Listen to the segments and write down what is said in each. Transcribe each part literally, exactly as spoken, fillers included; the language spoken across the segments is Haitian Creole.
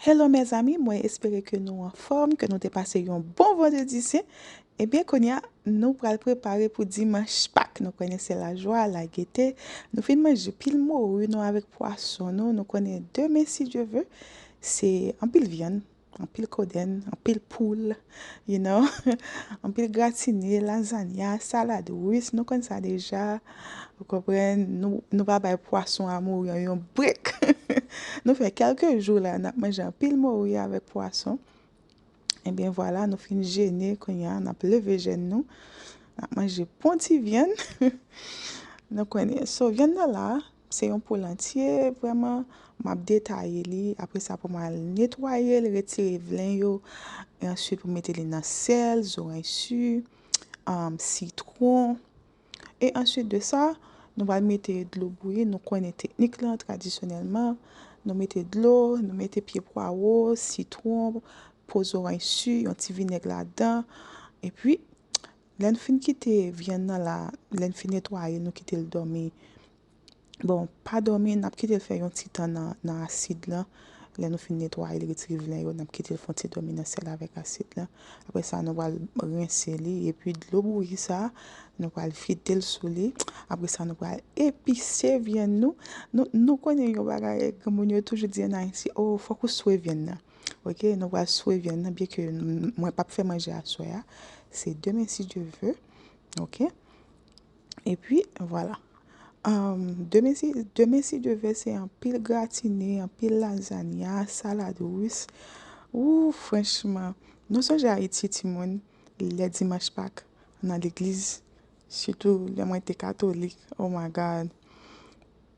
Hello mezanmi, mwen espere ke nou anfòm, ke nou te pase yon bon vandredi sen. Ebyen, kounye a, nou pral prepare pou dimanch Pak. Nou konnen se lajwa, lagete. Nou fin manje pil mori nou avèk pwason nou. Nou konnen demen, si Dye ve, se anpil vyann, anpil kodenn, anpil poul, you know, anpil gratine, lazanya, salad ris, nou konn sa deja. Ou konprann? Nou, nou pa bay pwason a mouri an yon brek. Nou fè kèlke jou la, n ap manje anpil mori avèk pwason. Ebyen, vwala, nou fin jene, kounye a, n ap leve jèn nou. N ap manje bon ti vyann. Nou konnen. So, vyann nan la, se yon poul antye, vrèman. M ap detaye li. Apre sa, pou m al netwaye l, retire vlen yo. E answit, pou mete li nan sèl, zoranj si, um, sitwon. E answit de sa, nou pral mete dlo bouyi. Nou konnen teknik lan, tradisyonèlman. Nou mete dlo, nou mete pye pwawo, sitwon, po zoranj si, yon ti vinèg ladan. Epi, lè n fin kite vyann nan la, lè n fin netwaye, nou kite l dòmi. Bon, pa dòmi, n ap kite l fè yon ti tan nan, nan asid lan. Lè nou fin netwaye l, retire vlen yo, n ap kite l fè yon ti dòmi nan sèl avèk asid lan. Apre sa, nou pral rense li, epi dlo bouyi sa, nou pral vide l sou li. Apre sa, nou pral epise vyann nou. Nou, nou konnen yon bagay, granmoun yo toujou di ann Ayiti, oh, fòk ou swe vyann nan. Ok, nou pral swe vyann nan, byen ke m-, mwen p ap fè manje aswè a. Se demen, si Dye ve. Ok? Epi, vwala. Um, demen, si, demen, si Dye ve, se anpil gratine, anpil lazanya, salad ris. Ou, franchman, nou sonje Ayiti, timoun, lè dimanch Pak, nan legliz, sitou lè mwen te katolik, oh my God.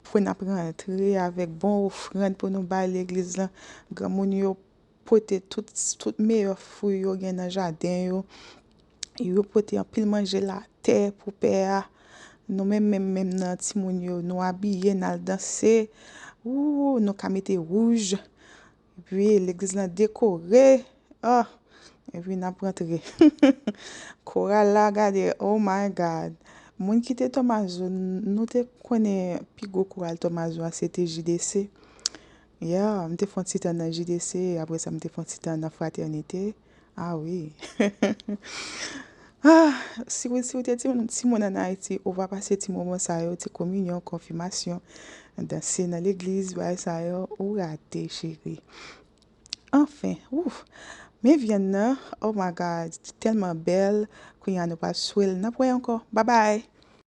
Pou n ap rantre avèk bon ofrann pou nou bay legliz lan. Granmoun yo pote tout, tout meyè fwi yo gen nan jaden yo. Yo pote anpil manje latè pou pè a. Nou menm, menm, menm nan timoun yo, nou abiye, n al danse. Ou, nou ka mete wouj. Epi, legliz lan dekore. Ah! Epi, n ap rantre. Koral la, gade, oh my God. Moun ki te Tomazo, n-, nou te konnen pi gwo koral Tomazo a, se te J D C. Yeah, m te fè yon ti tan nan J D C, apre sa, m te fè yon ti tan nan Fraternité. Ah wi. Ah, si w, si w te timoun, timoun ann Ayiti, ou va pase ti moman sa yo, ti kominyon, konfimasyon, danse nan legliz, bagay sa yo, ou rate, cheri. Anfen, ouf. Men vyann nan, oh my God, tèlman bèl. Kounye a nou pral swe l. N ap wè ankò. Bye bye.